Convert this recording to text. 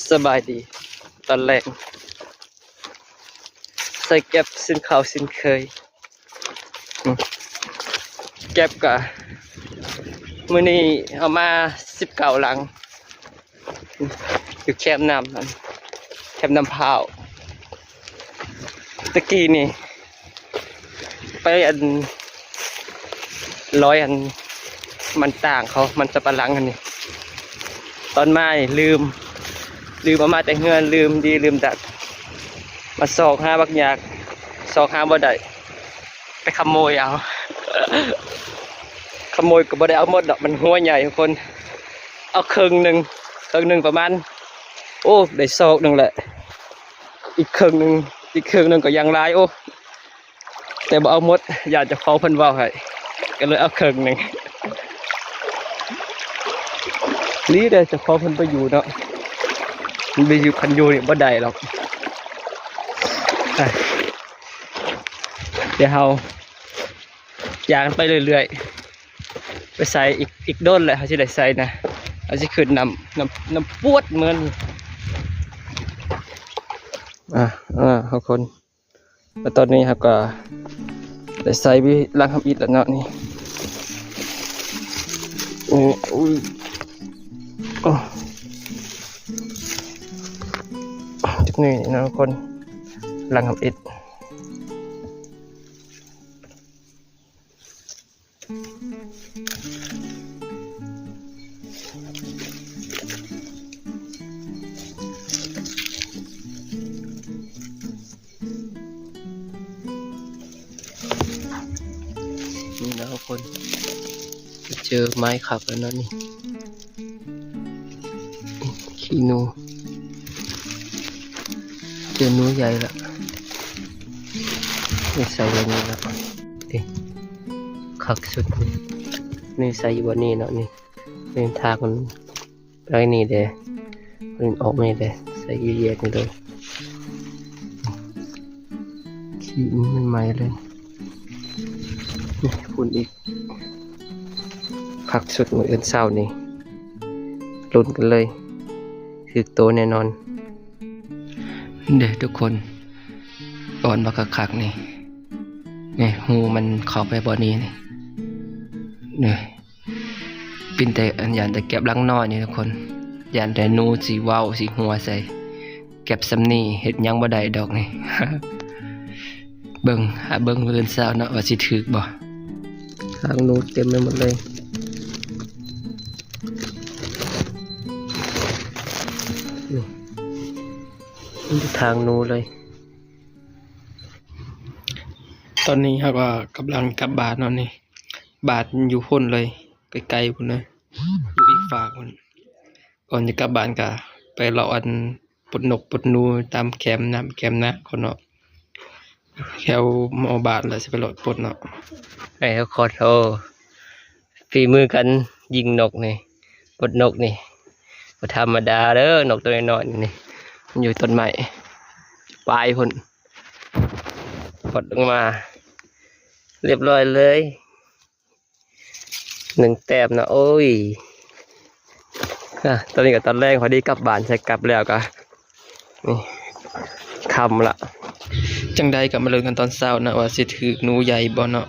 ສະບາຍດີຕອນແລງ ໃສ່ແກັບເຊັ່ນເກົ່າເຊັ່ນເຄີຍ. ອືມ ແກັບກະມື້ນີ້ເອົາມາສິບເກົ້າຫຼັງ ຢູ່ແຄມນ້ຳນັ້ນ ແຄມນ້ຳພ້າວ. ຕະກີ້ນີ້ໄປອັນ ລອຍອັນ ມັນຕ່າງເຂົາ ມັນສຳປະຫຼັງອັນນີ້ ຕອນມານີ້ລືມ ລືມເອົາມາແຕ່ເຮືອນ ລືມດີລືມດັດ ມາຊອກຫາບັກຍາກ ຊອກຫາບໍ່ໄດ້ ໄປຂະໂມຍເອົາ ຂະໂມຍກໍບໍ່ໄດ້ເອົາໝົດດອກ ມັນຫົວໃຫຍ່ທຸກຄົນ ເອົາເຄິ່ງໜຶ່ງ ເຄິ່ງໜຶ່ງປະມານ ໂອ້ ໄດ້ຊອກໜຶ່ງແຫຼະ ອີກເຄິ່ງໜຶ່ງ ອີກເຄິ່ງໜຶ່ງກໍຍັງຫຼາຍ ໂອ້ ແຕ່ບໍ່ເອົາໝົດ ຢ້ານເຈົ້າຂອງເພິ່ນເວົ້າໃຫ້ ກໍເລີຍເອົາເຄິ່ງໜຶ່ງ. ດີເດ້ ເຈົ້າຂອງເພິ່ນບໍ່ຢູ່ເນາະ ມັນບໍ່ຢູ່ ຄັນຢູ່ນີ້ບໍ່ໄດ້ດອກ. ໄປ ດຽວເຮົາຍ່າງໄປເລື້ອຍໆ ໄປໃສ່ອີກ ອີກດົນແຫຼະ ເຮົາຊິໄດ້ໃສ່ນະ ເຮົາຊິຂຶ້ນນ້ຳ ນ້ຳ ນ້ຳປວດເມືອນີ້. ອ່າ ອ່າ ທຸກຄົນ ແລ້ວຕອນນີ້ເຮົາກໍໄດ້ໃສ່ຫຼັງທຳອິດແລ້ວເນາະ ນີ້ ໂອ້ຍ ໂອ້ ຈຸດນີ້ເນາະທຸກຄົນ ຫຼັງທຳອິດ. ນີ້ນະທຸກຄົນ ໄປເຈີໄມ້ຄັກແລ້ວເນາະນີ້ ຂີ້ໜູ ເຈີໜູໃຫຍ່ລະ ນີ້ໃສ່ໄວ້ນີ້ລະ ນີ້ຄັກສຸດ ນີ້ ນີ້ໃສ່ຢູ່ບ່ອນນີ້ເນາະ ນີ້ ນີ້ທາງມັນ ໄປນີ້ເດ້ ມັນອອກນີ້ເດ້ ໃສ່ແຍກນີ້ເດ້ ຂີ້ໜູໃໝ່ໆເລີຍ ນີ້ພຸ້ນອີກ ຄັກສຸດມື້ອື່ນເຊົ້ານີ້ ລຸ້ນກັນເລີຍ ຖືກໂຕແນ່ນອນ ເດ້ທຸກຄົນ ອ່ອນບັກຄັກໆນີ້ ນີ້ຮູມັນເຂົ້າໄປບ່ອນນີ້ ນີ້ ນີ້ ເປັນແຕ່ ອັນ ຢ້ານແຕ່ແກັບຫຼັງນ້ອຍນີ້ທຸກຄົນ ຢ້ານແຕ່ໜູຊິເວົ້າຊິຫົວໃສ່ ແກັບສ່ຳນີ້ເຮັດຫຍັງບໍ່ໄດ້ດອກນີ້ ເບິ່ງ ຫາເບິ່ງມື້ອື່ນເຊົ້າເນາະ ວ່າຊິຖືກບໍ່ ທາງໜູເຕັມໄປໝົດເລີຍ ນີ້ ມີແຕ່ທາງໜູເລີຍ. ຕອນນີ້ເຮົາກໍກຳລັງກັບບ້ານເນາະນີ້ ບ້ານຢູ່ພຸ້ນເລີຍ ໄກໆພຸ້ນເລີຍ ຢູ່ອີກຟາກພຸ້ນ ກ່ອນຈະກັບບ້ານກໍໄປເລາະອັນ ປົດນົກປົດໜູຕາມແຄມນ້ຳແຄມນາກ່ອນເນາະ ແຖວໝໍ້ບ້ານແລ້ວຊິໄປເລາະປົດເນາະ ໄດ້ທຸກຄົນ ໂອ້ ຝີມືການຍິງນົກນີ້ ປົດນົກນີ້ ບໍ່ທຳມະດາເດີ ນົກໂຕນ້ອຍໆນີ້ ມັນຢູ່ຕົ້ນໄມ້ປາຍພຸ້ນ ປົດລົງມາ ລຽບຮ້ອຍເລີຍ ໜຶ່ງແຕ້ມເນາະ ໂອ້ຍ ອາ ຕອນນີ້ກໍຕອນແລງ ພໍດີກັບບ້ານ ໃສ່ກັບແລ້ວກໍ ນີ້ ຄ່ຳລະ ຈັ່ງໃດກໍມາລຸ້ນກັນຕອນເຊົ້າເນາະ ວ່າຊິຖືກໜູໃຫຍ່ບໍ່ເນາະ